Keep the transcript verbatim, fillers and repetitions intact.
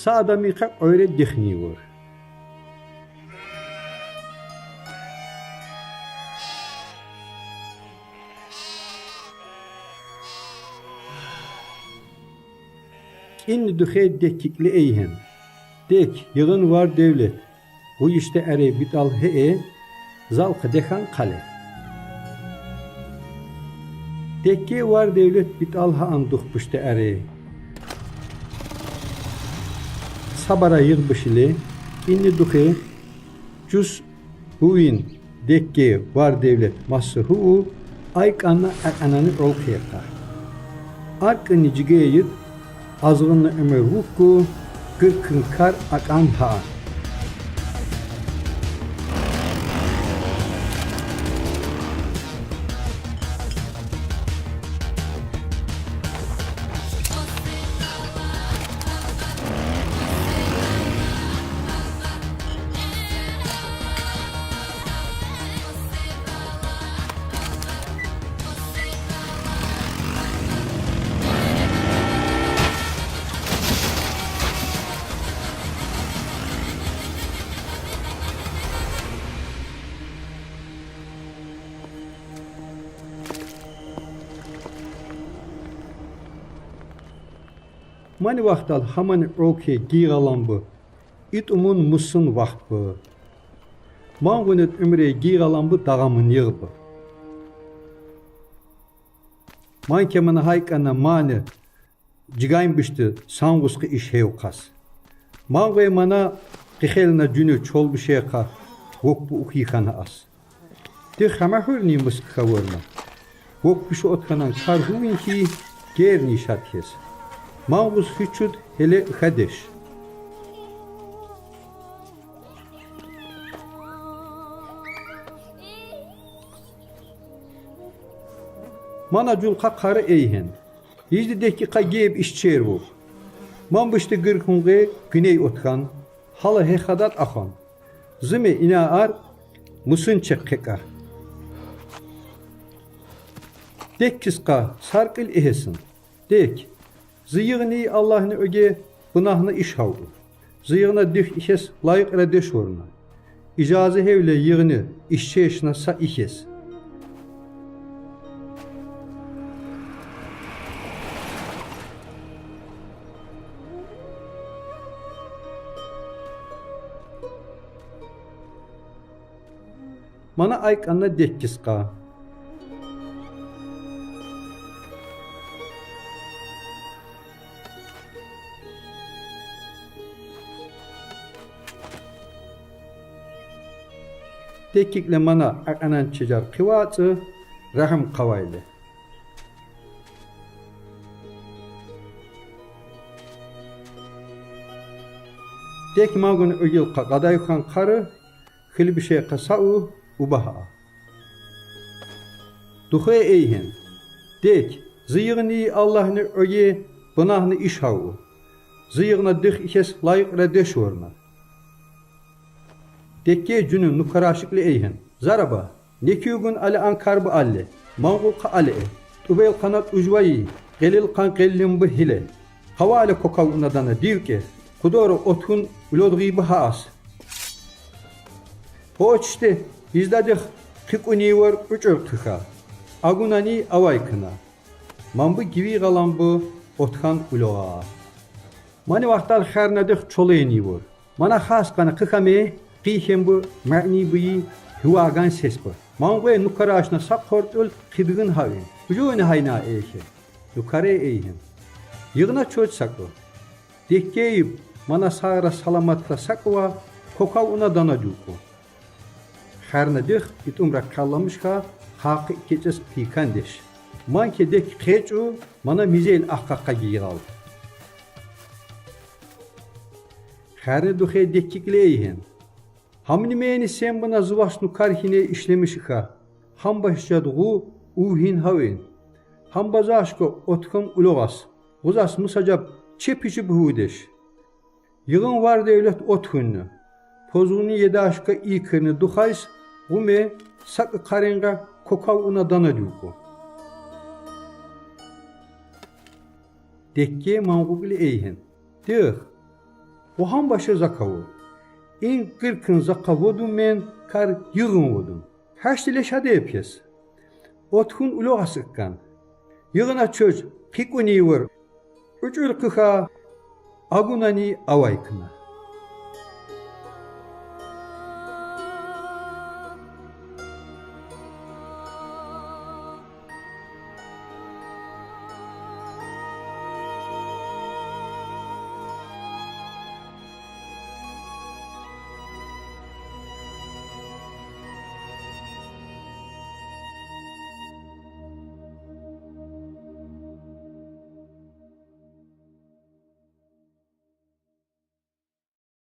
Са адамикъа къойре дихнийвур. КӀинни духе деккикли Эйгьен. Дек, йигъин вар-девлет. Гъуйиште аре битӀал гьеэ, залкъа дехан къале. Декке вар-девлет битӀал гьаан дух пуште аре. Сабара йигъбишиле, кӀинни духе, чус гьувин, декке вар-девлет маса гьуу, айкӀанна акьанани гӀолхъ хьекъа. Аркьинни жигейит, азгъинни уьмуьр вукку, гиркин кар акьан гьа. Мани вахтал гьамани гӀолхъе гийгъалан бу. ИтӀумун мусун вахт бу. Мангъунит уьмре гийгъалан бу дагъамун йигъ бу. Манке мана гьайкӀанна мани, жигайбишди сангъус хъи иш гьев къас. Мангъуе мана къихелна жуьню чолбише хъа, вокбу ухий хьана ас. Дихъ гьама гьуьрни мискӀ хьавурна. Вокбишу отханан кар гьувин хьи, герни шад хьиз. Мангъус гьич чуд гьеле хьадеш. Мана жулкъа къари Эйгьен. Йижди деккикъа геб ишчерву. Ман бишди гиркунгъе гуьней отхан, гьала гье хадат ахан. Зиме ина ар мусун чекъ хьекӀа. Деккискъа саркъил игьесин. Дек, зи йигъни Аллагьни оьге бунагьни иш гьаву. Зи йигъна дих ихьес лайикъра дешурна. Ижази гьевле йигъни ишчешна са ихьес. Мана айкӀанна деккискъа. Деккикъле мана акьанан чежар хъивацӀи, рагьим хъавайле. Дек мангъуни угилкъа къадайхан къари, хилбише хъа са у, убагь а. Духе Эйгьен. Дек, зи йигъни Аллагьни оьге бунагьни иш гьаву. Зи йигъна дих ихьес лайикъра дешурна. Декке жуьню нукарашикъли Эйгьен. Зараба, некуьгун али анкар бу алле, мангъу хъа але, тӀубел къана тӀужвайи, къелил къан къеллин бу гьиле. Къавале кокав уна дана дивкӀе, къудора отун улодгъи бу гьа ас. Гьочди, йиждадихъ хъикӀунивар учӀур хъиха. Агунани авай кна. Ман бу гивий гъалан бу отхан улогъа. Мани вахтал хернадихъ чолайнивар. Мана хас къана хъихьаме, къийхьен бу, мани буйи, гьуваган сес бу. Мангъуе нукарашна са къортӀул хъидгин гьавин. Гьужуни гьайна Эйгьен. Нукаре Эйгьен. Йигъна чоч сакӀу. Деккейиб, мана сагъра саламатра сакӀува, кокав уна дана жув кӀу. Хернадихъ итӀумра калламиш хьа, хъа хъи кечӀез хъикандеш. Манке дек хъечӀу, мана мизел ахъа-ахъа гийгъал. Херни духе деккикъли Эйгьен. Гьамни мени сен бина зи ваш нукар хьине ишлемиш хьа. Гьам баш жад гъу, ув гьин гьавин. Гьам базашка отхам улугъас. Гъузас мусажаб чепи жиб гьудеш. Йигъин вар-девлет отхунна. Позуни едашка икирни духайс, гъуме сакъи къарингъа кокав уна дана жув кӀу. Декке мангъукъли Эйгьен. Дихъ. Вохан башы закаву. Ин киркин закаводун мен, кар йигин водун. Гашти ле шади епес. Отхун улёгас иккан. Йигина чоч кикуни ивир учур кыха, агунани авай кына.